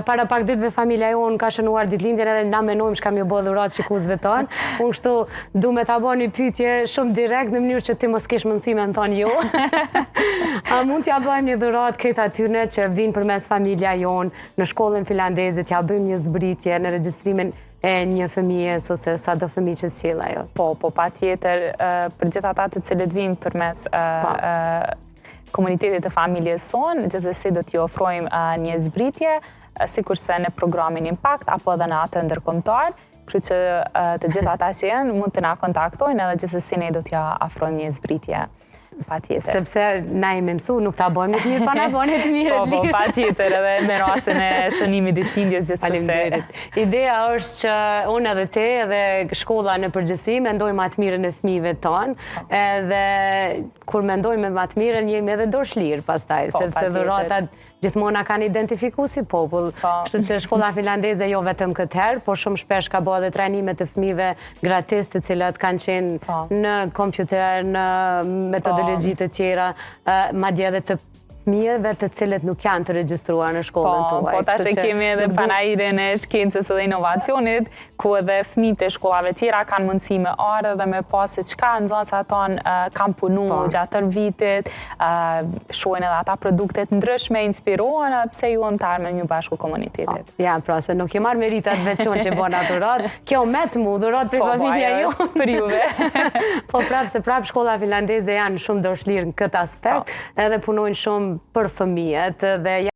Para pak ditëve familja jonë ka shënuar ditëlindjen edhe na menojmë çka me ju bo dhuratë shikuesve tonë. Unë kështu du me ta bo një pyetje shumë direkt në mënyrë që ti mos kesh mundësi me më thonë jo. A mund t'ja bëjmë një dhuratë krejt atyne që vinë përmes familja jonë në shkollën finlandeze, t'ja bëjmë një zbritje në regjistrimin e një fëmijës ose sa do fëmijë që sjell ajo? Po, po, patjetër, për gjithë ata të cilët vinë përmes po. komunitetit të familjes sonë, gjithsesi do t'ju ofrojmë një zbritje, sikurse në programin Impact, apo edhe në atë ndërkombëtar, kështu që të gjithë ata që janë mund të na kontaktojnë edhe gjithsesi ne do t'ja ofrojmë një zbritje. Patjetër. Sepse na jemi mësu, nuk ta bëjmë një të mirë, pa na bëjmë një të mirë. Po, po, patjetër, edhe me rastin e shënimit ditëlindjes gjithsesi. Faleminderit. Ideja është që unë edhe ti edhe shkolla në përgjithësi mendojmë ma të mirën e fëmijëve tonë, po. edhe kur mendojmë ma të mirën jemi edhe dorëshlirë pastaj, po, sepse dhuratat gjithmonë na kanë identifiku si popull. Po. Kështu që shkolla finlandeze jo vetëm këtë herë, por shumë shpesh ka bo edhe trajnime të fëmijëve gratis të cilat kanë qenë po. në kompjuter, në metodologji të tjera, madje edhe të fëmijëve të cilët nuk janë të regjistruar në shkollën po, tuaj. Po, tash e kemi edhe panairin e shkencës dhe inovacionit, ku edhe fëmijët e shkollave tjera kanë mundësi me ardhë dhe me pa se çka nxënësat tanë kanë punu po. gjatë tërë vitit, shohin edhe ata produkte të ndryshme, inspirohen edhe pse jo në të ardhmen m'ju bashku komunitetit. Po, ja, pra se nuk i marr meritat veç unë që bona dhuratë, kjo met mu dhuratë për po, po, familja jo. Për juve. po prapë se prapë shkolla finlandeze janë shumë dorëshlirë në këtë aspekt, po. edhe punojnë shumë për fëmijët dhe